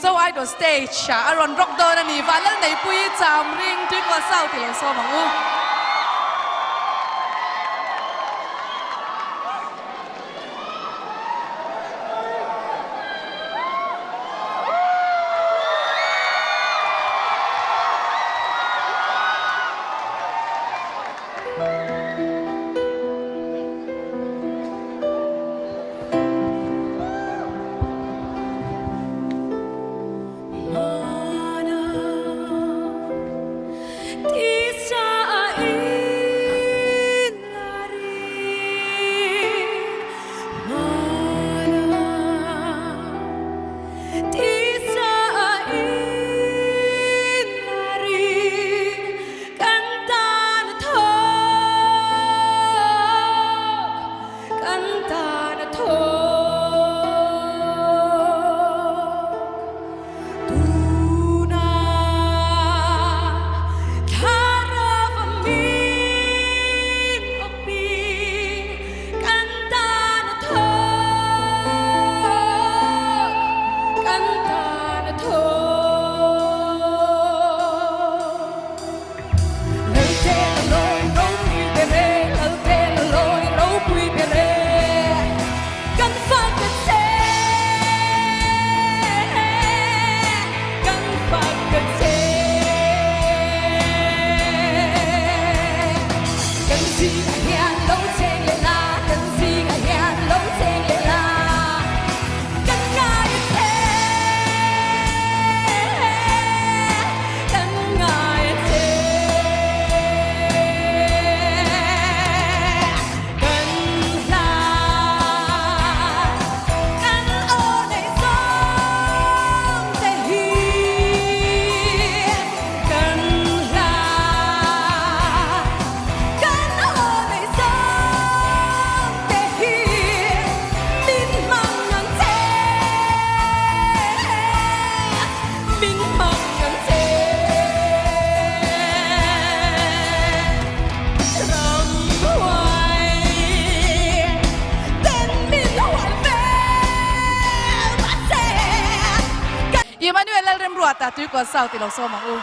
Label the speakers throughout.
Speaker 1: Mizo Idol stage ah a rawn rock dawn a ni. Vanlalneihpuii cham ring Tuikual South i lo sawm ang u. Emmanuel Lalremruata Tuikual South i lo sawm ang u.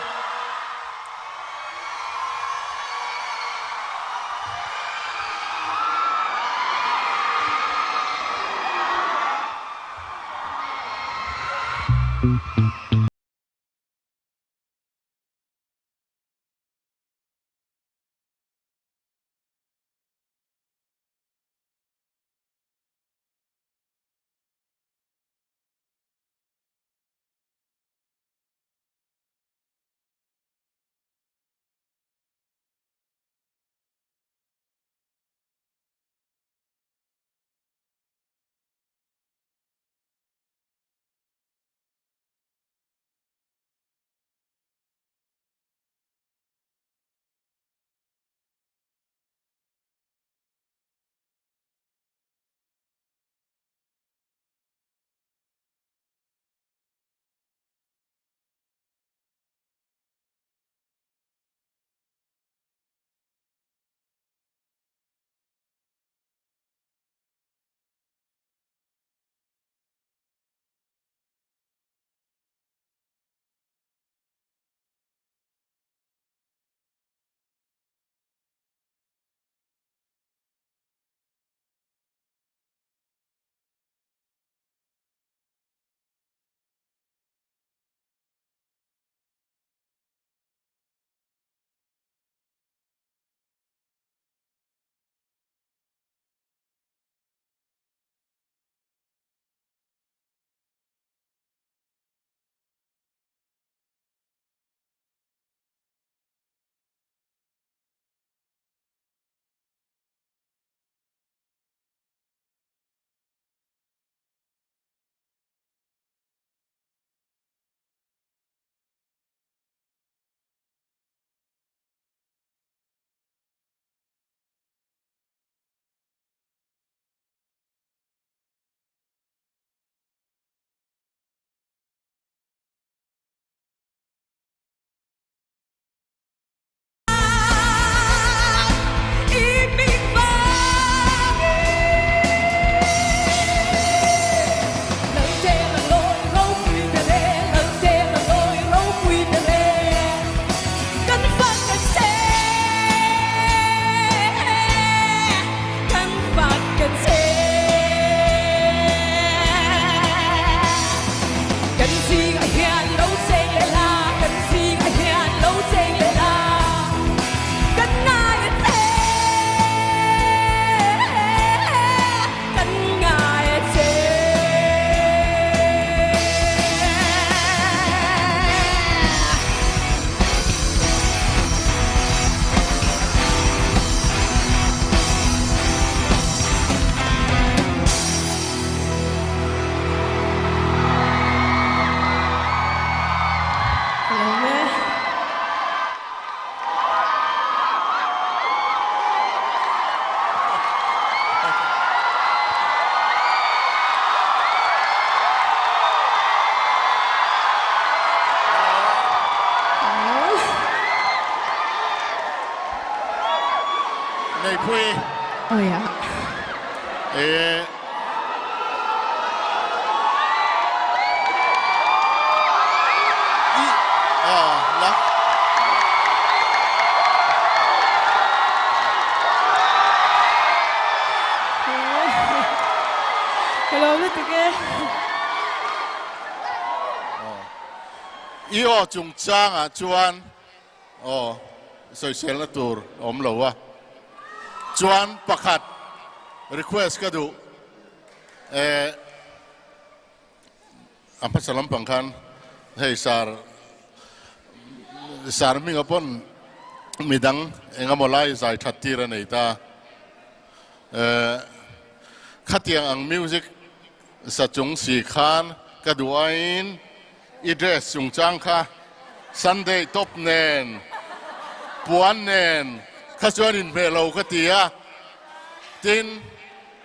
Speaker 2: Neihpui.
Speaker 3: Awi a.
Speaker 2: E. I aw la.
Speaker 3: Ka lo lutuk e.
Speaker 2: I aw chungchangah chuan aw sawiselna tur a awm lo a. Chuan pakhat request ka duh eh a hmasa lampang khan hei sar sar hminga pawn midang engemaw lai zai that tir a nei ta eh khatiang ang music sa chung si khan ka duh aiin I dress chungchang kha Sunday top nen puan nen kha chuan inhmeh lo ka ti a, tin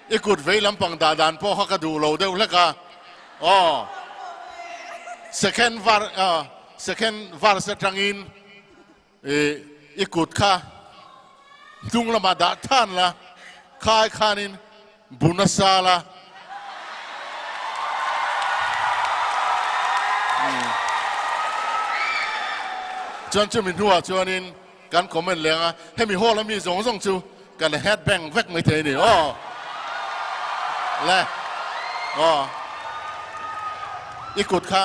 Speaker 2: i kut vei lampang dah dan pawh kha ka duh lo deuh hlek a, aw second var second verse atangin i i kut kha hnung lamah dah than la, khai khanin Bu nasa la. Chuan chumi hnuah chuanin kan comment leng a, hemi hall a mi zawng zawng chu kan head bang vek mai thei a ni aw. Le aw. I kut kha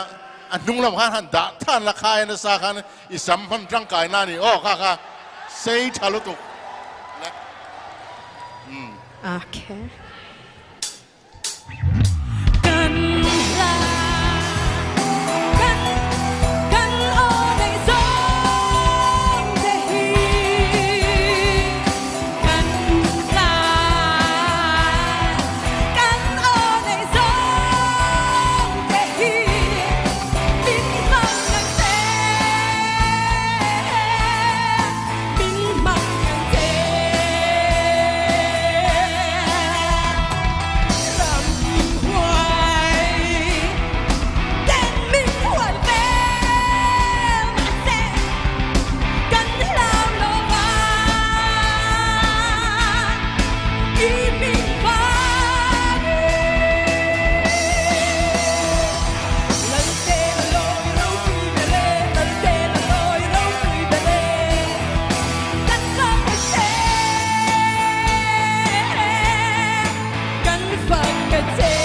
Speaker 2: a hnung lam khan han dah than la khai nasa khan i sam hman tangkai na a ni aw kha kha sei tha lutuk. Le. Umm.
Speaker 3: Okay.
Speaker 1: Kan hla kan kan aw neih zawng te hi kan hla kan aw neih zawng te hi min hmang ang che min hmang ang che. Kan fak ka che.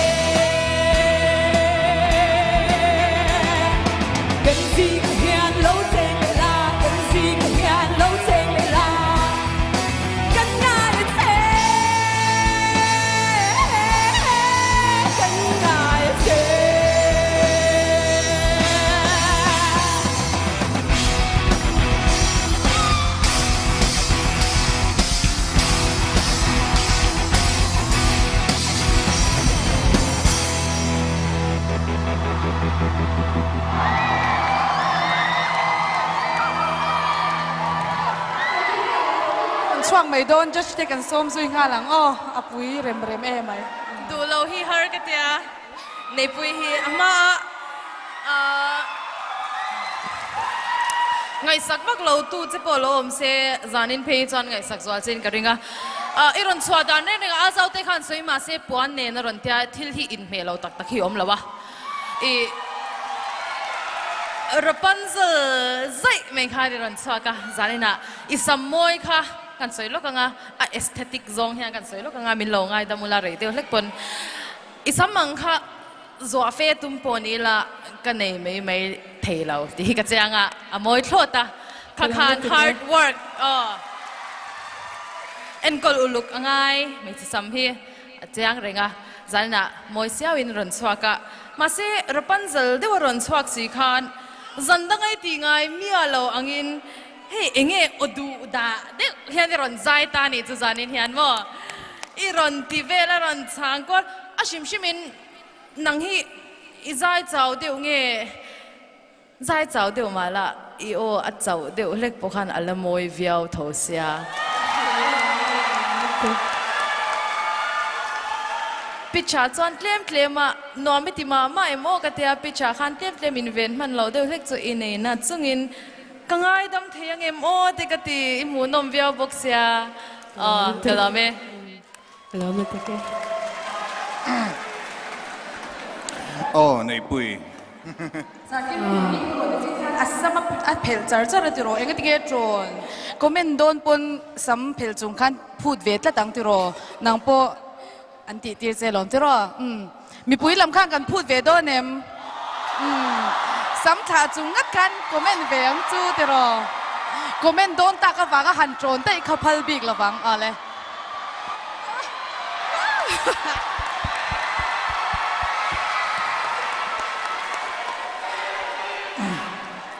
Speaker 1: Kan zing hian lo cheng leh la, kan zing hian lo cheng leh la, kan ngai a che, kan ngai a che. An chhuak mai dawn judge te kan sawm zui nghal ang aw a pui rem rem em mai.
Speaker 4: Duh lo hi har ka tia Neipui hi a hma a ngaihsak vak lo tu che pawh lo awm se zanin phei hi chuan ngaihsak zual che in ka ring a i rawn chhuah dan reng reng a a zau te khan sawi mahse puan nen a rawn tia thil hi inhmeh lo tak tak hi awm lo a i Rapunzel zaih mai khan i rawn chhuak a zaninah i sam mawi kha kan sawi lawk ang a a aesthetic zawng hian kan sawi lawk ang a min lo ngaidam ula rei deuh hlek pawn I sam ang kha zuah fe tum pawh ni ila ka nei mai mai thei lo tih hi ka chiang a, a mawi thlawt a, kha khan hard work aw enkawl uluk a ngai hmeichhe sam hi a chiang reng a, zaninah mawi siauin rawn chhuak a, mahse Rapunzel deuh a rawn chhuak si khan zan dangai tih ngai miah lo angin Hei enge aw duh dah deuh hian i rawn zai ta nih chu zanin hian maw i rawn ti vel a rawn chhang kual a hrim hrim in nang hi i zai chau deuh nge zai chau deuh mah la i aw a chauh deuh hlek pawh khan a la mawi viau tho sia. Pitch ah chuan tlem tlem a nuam i ti mah mah em aw ka tia pitch ah khan tlem tlem in ven hman loh deuh hlek chu i nei na chungin Ka ngaidam thei ang em aw te ka ti, i hmuhnawm viau bawk sia. Aw ka lawm e.
Speaker 3: Ka lawm lutuk e.
Speaker 5: Aw Neihpui.
Speaker 1: A sam a phelh char char a tiraw eng ati nge trawn comment dawn pawn sam phelh chung khan phut ve tlat ang tiraw nang pawh an tih tir che lawm tiraw umm mipui lam khan kan phut ve dawn em umm sam thlah chung ngat khan comment ve ang chu tiraw comment dawn tak avanga han trawn daih kha phal bik lovang awle.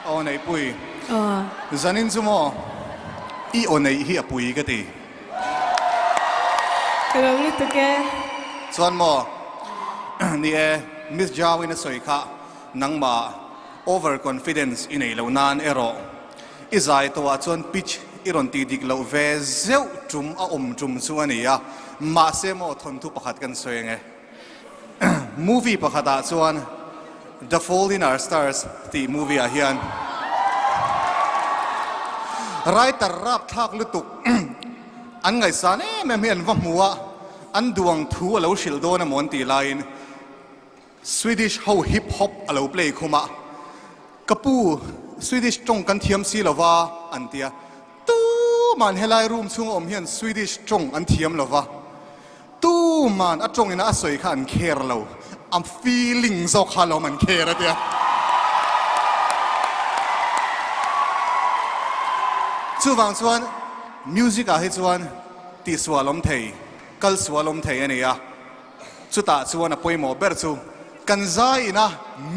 Speaker 5: Aw Neihpui, zanin chu maw i aw neih hi a pui ka ti.
Speaker 3: Ka lo lutuk e.
Speaker 5: Chuan maw ni e, Miss Jau in a sawi kha nangmah over confidence i nei lo nan erawh I zai tawhah chuan pitch i rawn tih dik loh ve zeuh tum a awm tum chu a ni a, mahse maw thawnthu pakhat kan sawi ang e. Movie pakhatah chuan The Fault in Our Stars tih movie ah hian writer rapthlak lutuk an ngaihsan em em hi an va hmu a, an duang thu a lo hrilh dawn emaw an tih laiin Swedish ho hip hop a lo play khum a, Ka pu, Swedish tawng kan thiam si lo va, an ti a. Tuman helai room chhunga awm hian Swedish tawng an thiam lo va. Tuman a tawngin a sawi kha an care lo, a feeling zawk kha alawm an care a ti a. Chuvang chuan music ah hi chuan tihsual awm thei, kal sual awm thei a ni a. Chutah chuan a pawimawh ber chu kan zai ina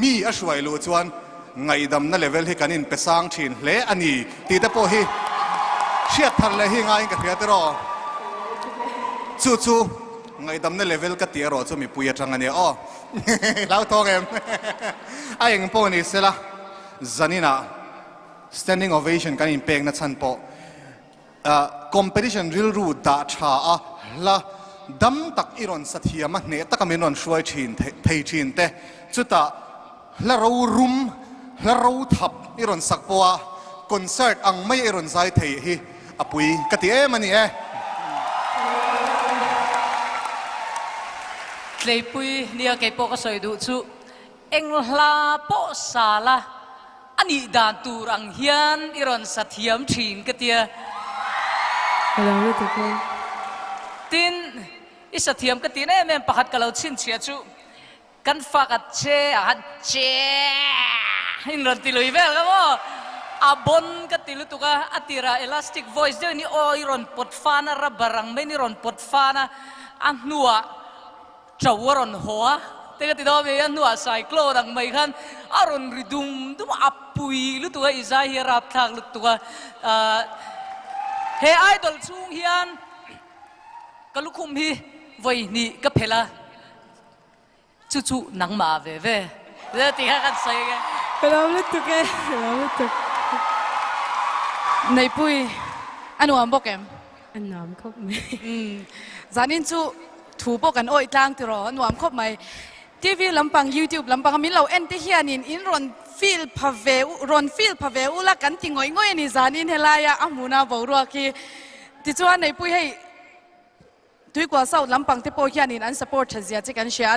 Speaker 5: mi a hruai luh chuan ngaihdamna level hi kan inpe sang thin hle a ni tih te pawh hi hriat thar leh hi ngaiin ka hria tiraw. Chu chu ngaihdamna level ka tih erawh chu mipui atang a nia aw. Hlauthawng em? A eng pawh ni sela zaninah standing ovation kan inpekna chhan pawh Competition rilru dah tha a, hla dam tak i rawn sa thiam a, hneh taka min rawn hruai thin thei thin te, chutah hla ro rum, hla ro thap i rawn sak pawh a, concert ang mai a i rawn zai thei hi a pui ka ti em a ni e.
Speaker 6: Tleipui nia kei pawh ka sawi duh chu eng hla pawh sa la A nih dan tur ang hian i rawn sa thiam thin ka tia.
Speaker 3: Ka lo lutuk e.
Speaker 6: Tin, i sa thiam ka tih em em pakhat ka lo chhinchhiah chu kan fak a che ah khan che in rawn ti lui vel ka maw? A bon ka ti lutuk a, a tirah elastic voice deuhin i aw i rawn pawt fan a, rubber ang maiin i rawn pawt fan a, a hnuah Ṭo a rawn haw a, te ka ti dawn mai a, hnuah cyclone ang mai khan a rawn ri dum dum a, a pui lutuk a, i zai hi a rapthlak lutuk a, ahh he idol chhung hian ka lukhum hi vawi hnih ka phelh a, chu chu nangmah ve ve tih kha kan sawi ang e.
Speaker 3: Ka lawm lutuk e, ka lawm lutuk.
Speaker 1: Neihpui a nuam bawk em?
Speaker 3: A nuam khawp mai.
Speaker 1: Umm zanin chu thu pawh kan awih tlang tiraw a nuam khawp mai. TV lampang YouTube lampang a min lo en te hianin in rawn feel pha ve rawn feel pha ve ula kan ti ngawih ngawih a ni zanin helaia a hmuna boruak hi. Tichuan Neihpui hei Tuikual South lampang te pawh hianin an support that zia che kan hria a.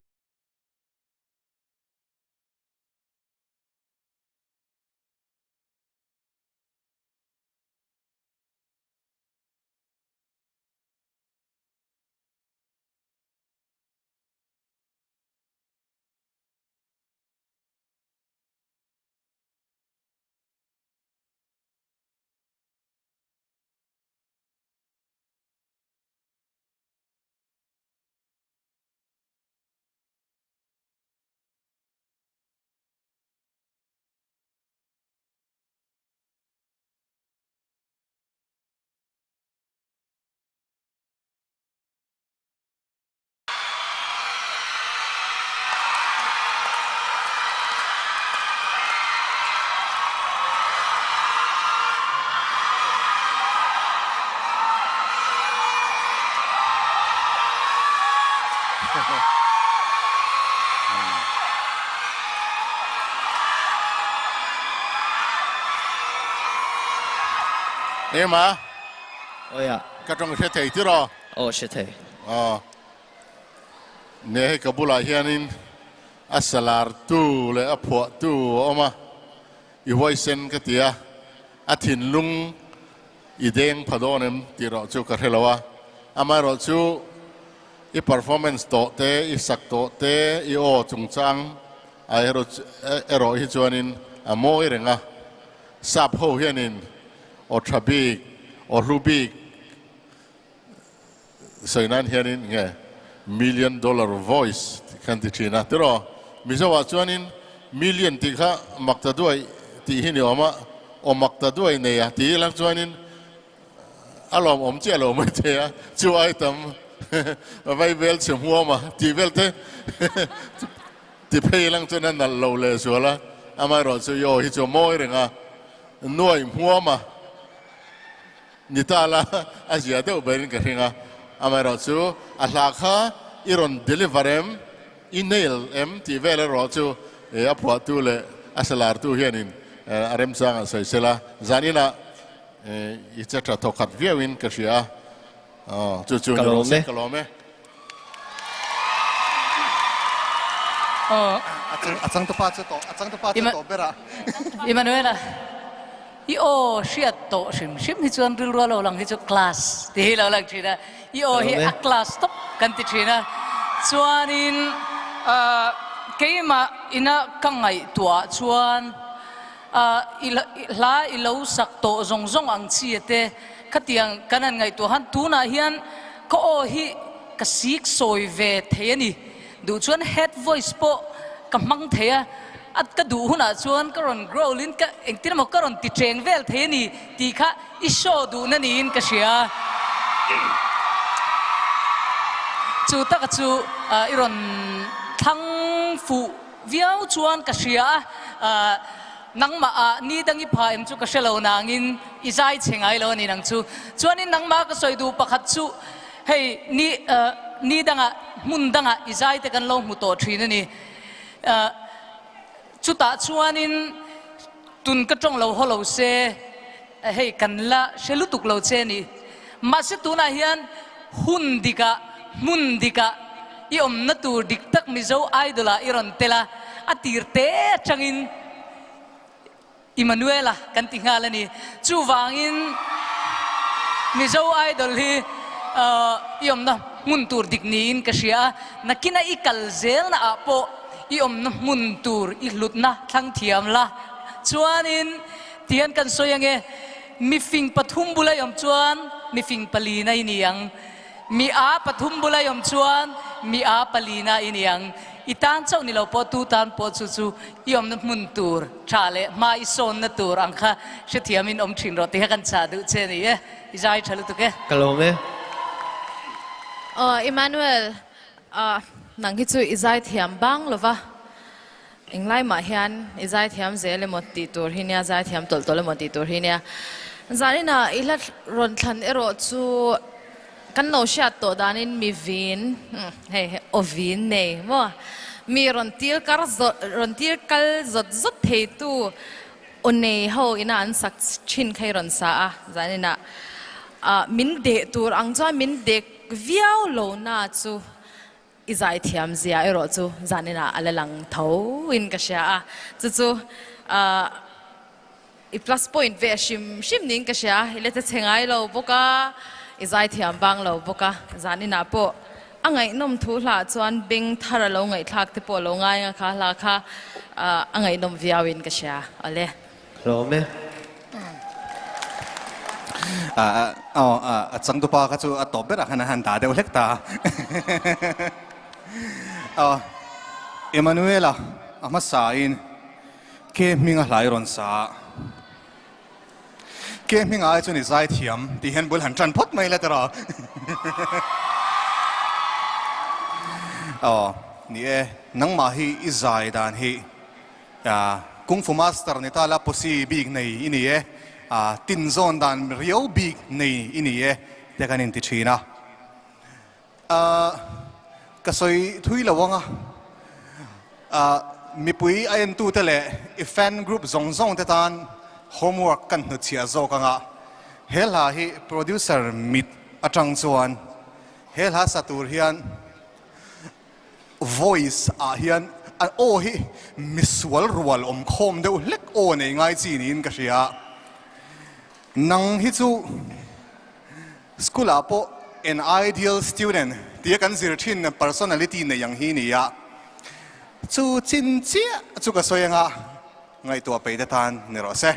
Speaker 2: Ema.
Speaker 7: Oia.
Speaker 2: Ka tawng hre thei tiraw?
Speaker 7: Aw hre thei.
Speaker 2: Aw. Ne hei ka bulah hianin a salar tu leh a phuah tu a awm a, i huaisen ka ti a, a thinlung i deng pha dawn em tih rawh chu ka hre lo a, amaherawh chu i performance tawh te, i sak tawh te, i aw chungchang a erawh hi chuanin a mawi reng a, sap ho hianin aw tha bik, aw hlu bik sawi nan hianin nge million dollar voice tih kha an ti thin a tiraw? Mizo ah chuanin million tih kha mak ta duai tih hi ni awm a, aw mak ta duai nei a ti ilang chuanin a lawmawm chiah lo mai thei a, chu ai tam vai vel chhe hmuam a tih vel te ti phei ilang chuan a nalh lo leh zual a, amaherawh chu i aw hi chu a mawi reng a, nuai hmuam a. Ni ta la, a zia deuh berin ka hring a, amaherawh chu a hla kha i rawn deliver em, i nail em tih vel erawh chu a phuahtu leh a salartu hianin a remchangah sawi sela, zaninah i che tha thawkhat viauin ka hria a, chu chu
Speaker 7: Ka
Speaker 2: ni rawh
Speaker 7: lawm
Speaker 2: se,
Speaker 7: e.
Speaker 2: ka lawm e.
Speaker 5: A changtupa chu tawh, a changtupa chu tawh ber a.
Speaker 6: Emmanuela. I aw hriat tawh hrim hrim hi chuan rilru a lo lang hi chu class tih hi lo lang thin a, i aw hi a class tawp kan ti thin a. Chuanin keimah ina ka ngaihtuah chuan i hla i lo sak tawh zawng zawng ang chi a te khatiang kan han ngaihtuah khan tunah hian ka aw hi ka sik sawi ve thei a ni. Duh chuan head voice pawh ka hmang thei a, a ka duh hunah chuan ka rawn growl in ka engtin emaw ka rawn ti cheng vel thei a ni tih kha i show duhna niin ka hria. Chu taka chu i rawn thlang fuh viau chuan ka hria a, nangmah ah ni dang i pha em chu ka hre lo nangin i zai chhe ngai lo a ni nang chu. Chuanin nangmah ka sawi duh pakhat chu Hei ni ni dangah hmun dangah i zai te kan lo hmu tawh thin a ni. Chutah chuanin tun ka tawng lo haw lo se hei kan la hre lutuk lo che a ni. Mahse tunah hian hun dikah hmun dikah i awmna tur dik tak Mizo Idol ah i rawn tel a, a tir te atangin Immanuela kan ti nghal a ni. Chuvangin Mizo Idol hi i awmna hmun tur dik niin ka hria a, nakina i kal zelna ah pawh i awmna hmun tur i hlutna thlang thiam la. Chuanin tihian kan sawi ange, mifing pathum bula i awm chuan mifing palina i ni ang. Mi a pathum bula i awm chuan mi a palina i ni ang. I tan chauh ni lo pawh tu tan pawh chu chu i awmna hmun tur tha leh hma i sawnna tur ang kha hrethiamin awm thin rawh tih kha kan chah duh che a ni e. I zai tha lutuk e.
Speaker 7: Ka lawm e.
Speaker 4: Aw Emmanuel, nang hi chu i zai thiam bang lova, Englai mah hian i zaithiam zel emaw tih tur hi nia, zaithiam tawlh tawlh emaw tih tur hi nia. Zaninah i hla rawn thlan erawh chu kan lo hriat tawh danin mi vin, hei hei aw vin nei maw, mi rawn tir kar zawt, rawn tir kal zawt zawt theitu aw nei ho ina an sak thin kha i rawn sa a, zaninah min deh tur ang chuan min dek viau lo na chu. I zaithiam zia erawh chu zaninah a la lang tho in ka hria a, chu chu i plus point ve hrim hrim niin ka hria, i la che chhe ngai lo bawk a, i zaithiam vang lo bawk a, zaninah pawh a ngaihnawm thu hlah chuan beng thar a lo ngaihthlak te pawh a lo ngai ang a kha hla kha a ngaihnawm viau in ka hria, awle.
Speaker 7: Hlawm e.
Speaker 5: Aw, a changtupa kha chu a tawp berah khan a han dah deuh hlek ta. Aw, Emmanuela a hmasain Ke hminga hlai rawn sa a. Ke hminga ai chuan i zaithiam tih hian bul han tan phawt mai la tiraw. Aw, ni e, nangmah hi i zai dan hi Kung Fu Master ni ta la posi bik nei i ni e, tin zawn dan riau bik nei i ni e te kan inti thin a. Ka sawi thui lo ang a, mipui a entute leh i fan group zawng zawng te tan homework kan hnutchhiah zawk ang a, he hla hi producer mit. atang chuan he hla sa tur hian voice ah hian a aw hi misual rual awm khawm deuh hlek aw nei ngai chi niin ka hria. Nang hi chu school ah pawh an ideal student tia kan zir thin personality nei ang hi ni a, chu chin chiah chu ka sawi anga ngaihtuah peih te tan ni rawh se.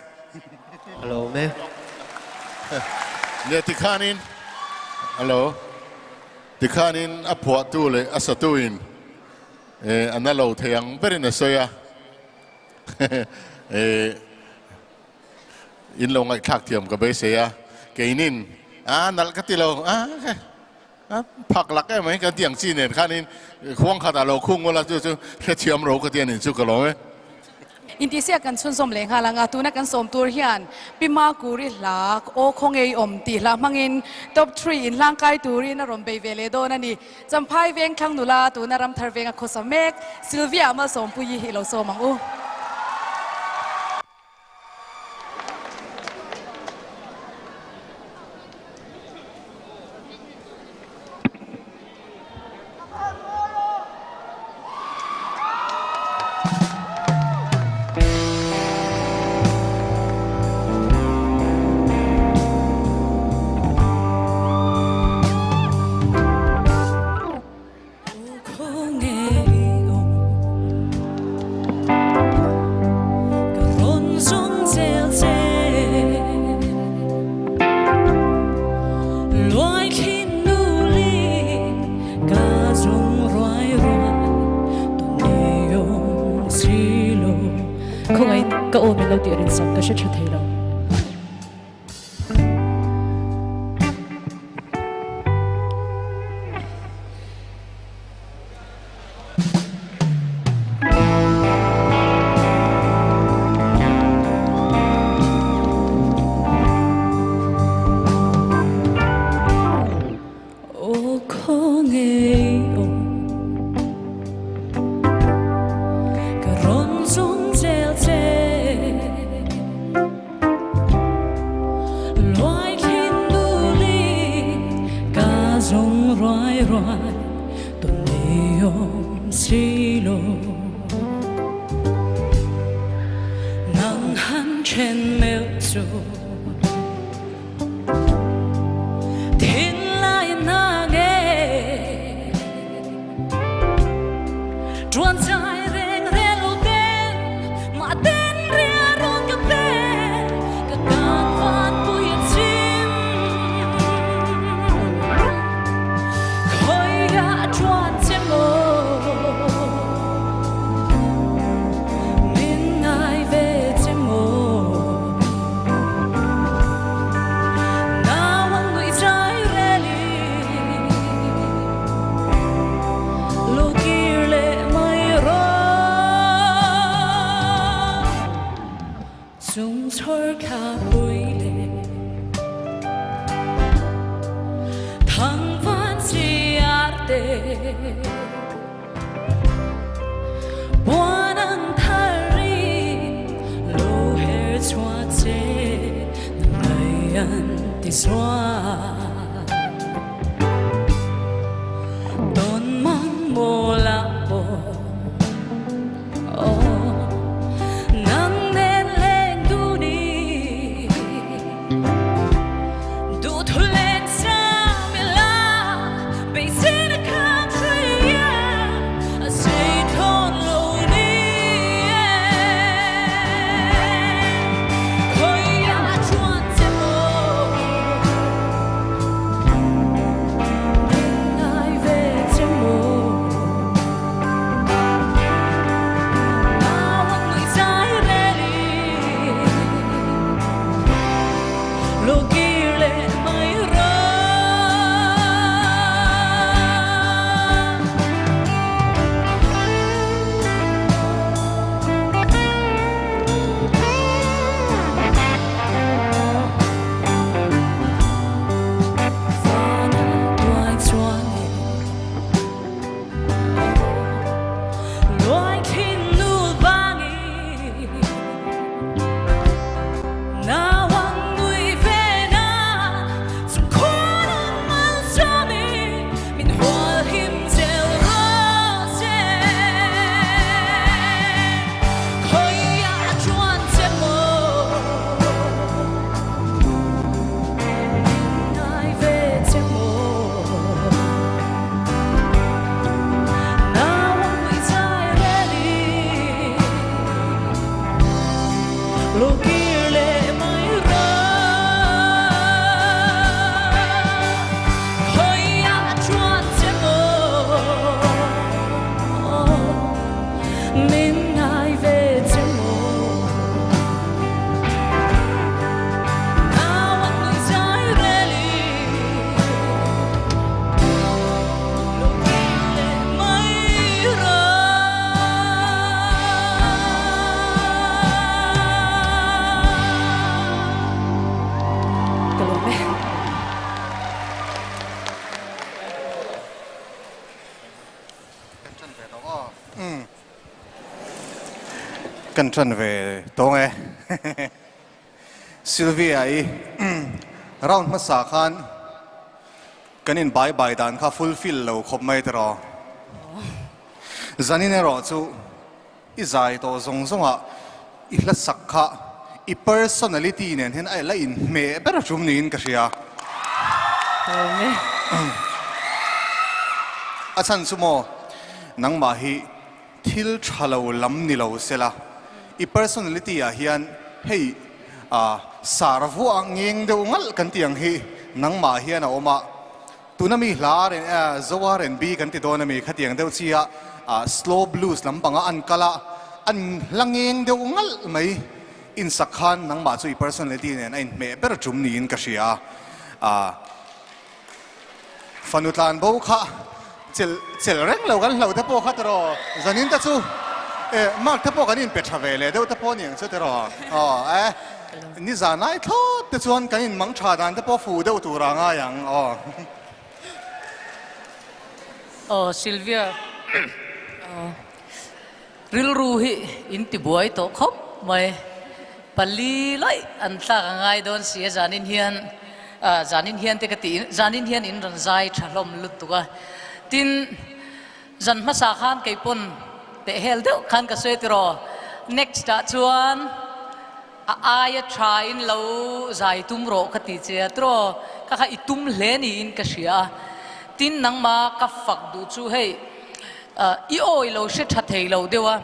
Speaker 7: Hello me.
Speaker 2: Nia tikhanin hello tikhanin a phuahtu leh a satuin a na lo thei ang berin a sawi a In lo ngaihthlak thiam ka beisei a, keinin a nalh ka ti lo a phak lak em mai kan ti ang chi nen khanin khuang khatah lo khung ula chu chu hrethiam ro ka ti a ni chu ka lawm e.
Speaker 1: Intihsiak kan chhunzawm leh nghal ang a, tuna kan sawm tur hian Pi Makuri hla Aw Khawngei Awm tih hla hmangin Top Three inhlangkai turin a rawn bei ve leh dawn a ni. Champhai veng thlang nula tuna Ramthar venga khawsa mek Sylvia Malsawmpuii hi lo sawm ang u.
Speaker 8: Ka aw min lo tih rin sak ka hre tha thei lo.
Speaker 5: Kan ṭan ve tawng e. Sylvia i round hmasa khan kan in bai bai dan kha fulfill lo khawp mai tiraw. Zanin erawh chu i zai tawh zawng zawngah i hla sak kha i personality nen hian a la inhmeh ber a tum niin ka hria. A chhan chu maw nangmah hi Thil tha lo lam ni lo sela, i personality ah hian hei sar vuah ngeng deuh ngalh kan tih ang hi nangmah hian a awm a, tuna mi hla Zo R&B kan ti dawn ami khatiang deuh chi a slow blues lampanga an kal a, an hla ngeng deuh ngalh mai insak khan nangmah chu i personality nen a inhmeh ber tum niin ka hria a. Fanu tlan bo kha chelh chelh reng lo kan hlo te pawh kha tiraw zanin te chu eh mark te pawh kan inpe tha ve leh deuh te pawh aniang chu tiraw aw eh ni zan lai thlawt te chuan kan in mang tha dan te pawh fu deuh tur a ngai ang aw.
Speaker 6: Aw Sylvia rilru hi in ti buai tawh khawp mai. Pali laih an tlak a ngai dawn si a, zanin hian zanin hian te ka tih zanin hian in rawn zai tha hlawm lutuk a. Tin, zan hmasa khan kei pawn teh hel deuh khan ka sawi tiraw, next ah chuan a aia tha in lo zai tum rawh ka ti che a tiraw, ka kha i tum hle niin ka hria a. Tin, nangma ka fak duh chu hei i awi lo hre tha thei lo deuh a.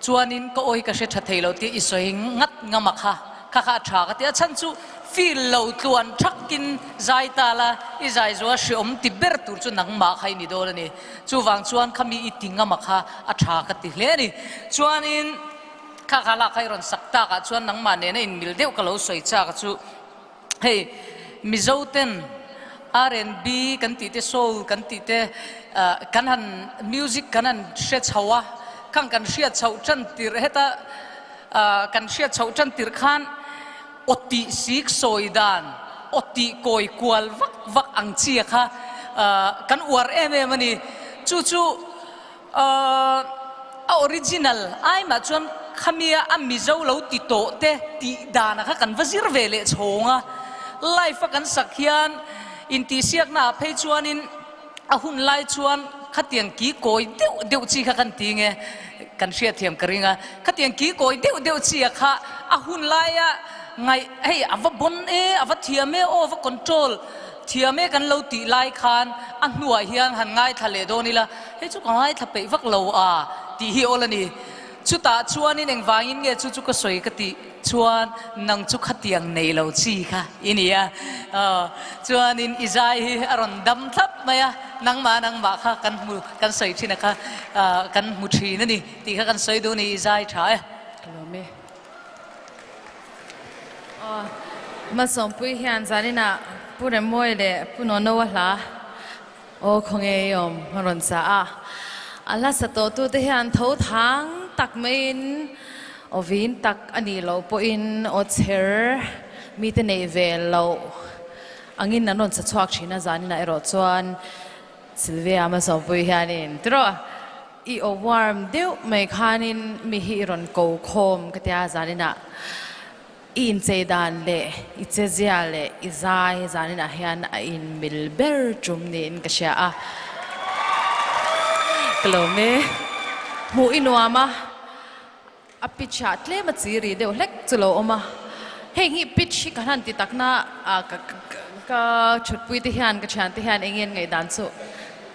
Speaker 6: Chuanin ka awi ka hre tha thei lo tih i sawi ngat ngam a kha, kha kha a tha ka ti a, chhan chu feel lo tluan thakin zai ta la, i zai zual hreawm ti ber tur chu nangmah kha i ni dawn a ni. Chuvang chuan khami i ti ngam a kha a tha ka ti hle a ni. Chuanin kha kha lak kha i rawn sak takah chuan nangmah nena inmil deuh ka lo sawi chak a chu. Hei Mizo ten R&B kan tih te soul kan tih te kan han music kan han hre chho a, khang kan hriat chhoh tan tirh heta kan hriat chhoh tan tirh khan aw tih sik sawi dan, aw tih kawi kual vak vak ang chi a kha kan uar em em a ni. Chu chu A original ai mah chuan khamia a Mizo lo ti tawh te tih danah kha kan va zir ve leh chhawng a. Live a kan sak hian intihsiakna ah phei chuanin a hun lai chuan khatiang ki kawi deuh deuh chi kha kan ti nge kan hriatthiam ka ring a. Khatiang ki kawi deuh deuh chi ah kha a hun laia ngaih hei a va bon e, a va thiam e, aw a va control thiam e kan lo tih lai khan a hnuah hian han ngaithla leh dawn ila. Hei chu ka ngaithla peih vak lo a tih hi awl a ni. Chutah chuanin engvangin nge chu chu ka sawi ka tih chuan nang chu khatiang nei lo chi kha i ni a. Chuanin i zai hi a rawn dam thlap mai a, nangmah nangmah kha kan hmu kan sawi thin a kha kan hmu thin a ni tih kha kan sawi duh a ni i zai tha e.
Speaker 4: Ka lawm e. Aw, Malsawmpuii hian zaninah Pu Remmawi leh Pu Nonoa hla Aw khawnge i awm a rawn sa a, a hla sa tawh tute hian tho thang tak maiin aw vin tak a nih loh pawhin aw chher mite neih ve loh angin an rawn sa chhuak thin a, zaninah erawh chuan Sylvia Hmasawmpui hianin tiraw i aw warm deuh mai khanin mi hi i rawn ko khawm ka tia zaninah I inchei dan leh i chezia leh i zai zaninah hian a inmil ber tum niin ka hria a. Ka lawm e. Hmuh i nuam a, a pitch ah tlem a chi ri deuh hlek chu lo awm a. Hei hi pitch hi ka hlan ti takna a ka ka thutpui te hian ka thian te hian eng nge an ngaihdan chu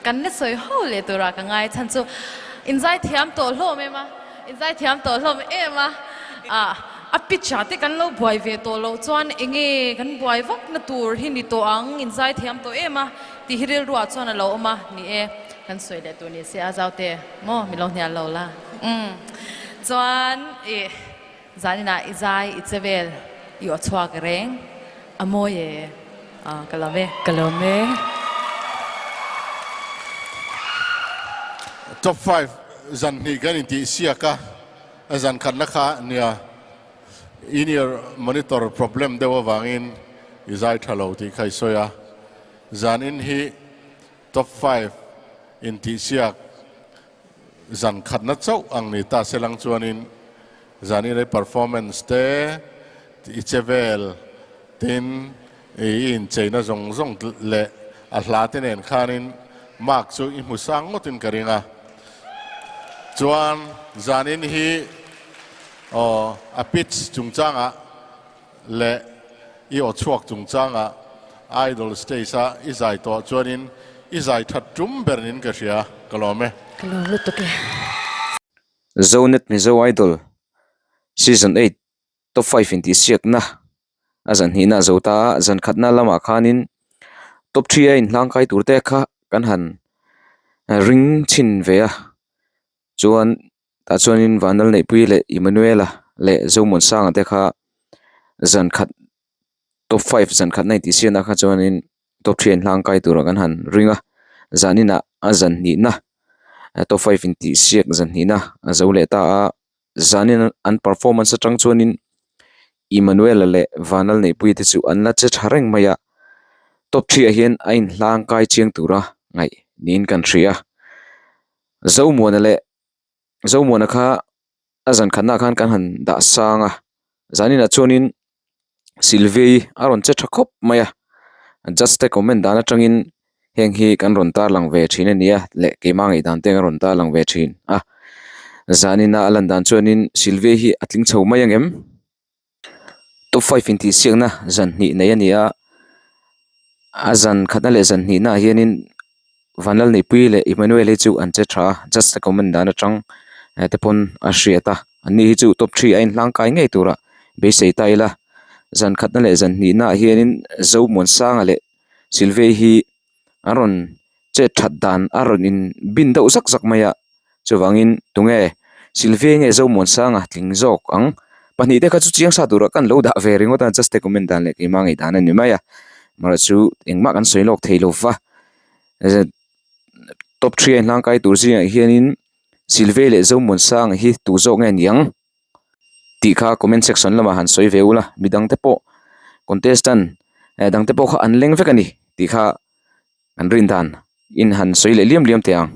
Speaker 4: kan la sawi ho leh tura ka ngai chhan chu inzai thiam tawh hlawm em a. Inzai thiam tawh hlawm em a, ah a pitch ah te kan lo buai ve tawh loh chuan enge kan buai vak na tur hi ni tawh ang, inzai thiam tawh em a tih hi rilruah chuan a lo awm a, ni e kan sawi leh tur ni se a zaute maw mi lo hnial lo la umm chuan ih zaninah i zai i che vel i aw chhuak reng a mawi e ah ka lawm e.
Speaker 8: Ka lawm e.
Speaker 2: Top 5 Zan hnih kan intih siak a, zan khatna kha nia in-ear monitor problem deuh avangin i zai tha lo tih kha i sawi a. Zan in hi top 5 intih siak zan khatna chauh ang ni ta se lang chuanin. Zanin i performance te i che vel tin i incheina zawng zawng leh a hla te nen khanin mark chu i hmu sang ngawtin ka ring a. Chuan zanin hi aw a pitch chungchangah leh i aw chhuak chungchangah Idol stage a i zai tawh chuanin i zai that tum ber niin ka hria, ka lawm e.
Speaker 8: Ka lawm lutuk e.
Speaker 7: Zonet Mizo Idol Season 8 Top 5 intihsiakna a zan hnihna a zo ta a, zan khatna lamah khanin Top 3 a inhlangkai tur te kha kan han ring chhin ve a, chuan tah chuanin Vanlal Neihpuii leh Emmanuela leh Zomuansanga te kha zan khat top 5 zan khatna intihsiakna kha chuanin top 3 a inhlangkai turah kan han ring a, zaninah a zan hnihna top 5 intihsiak zan hnihna a zo leh ta a, zanin an performance atang chuanin Emmanuel-a leh Vanlal Neihpuii te chu an la che tha reng mai a, top 3 ah hian a inhlangkai chiang tura ngaih niin kan hria. Zomuana leh Zomuana kha a zan khatnaah khan kan han dah sang a, zaninah chuanin Sylvia-i a rawn che tha khawp mai a, judge te comment dan atangin heng hi kan rawn tarlang ve thin a ni a leh keimah ngaihdan te kan rawn tarlang ve thin a, zanina a lan dan chuanin Sylvia-i hi a tling chho mai ang em? Top 5 intihsiakna zan hnih nei a ni a, a zan khatna leh zan hnihnaah hianin Vanlalneihpuii leh Emmanuel hi chu an che tha a, just a comment dan atang te pawn a hriat a, anni hi chu top 3 a inhlangkai ngei tura beisei ta ila, zan khatna leh zan hnihnaah hianin Zomuansanga leh Sylvia hi an rawn chet that dan a rawn in bin deuh zak zak mai a chuvangin tunge Sylvia nge Zomuansanga tling zawk ang pahnih te kha chu chiang sa turah kan lo dah ve ringawt a just a comment dan leh keimah ngaih dan a ni mai a amaherawh chu engmah kan sawi lawk thei lo va top 3 a inhlangkai tur zingah hianin Sylvia leh Zomuansanga hi tu zawk nge niang tih kha comment section lamah han sawi ve ula midang te pawh contestant eh dang te pawh kha an leng vek a ni tih kha an rin dan in han sawi leh liam liam teh ang.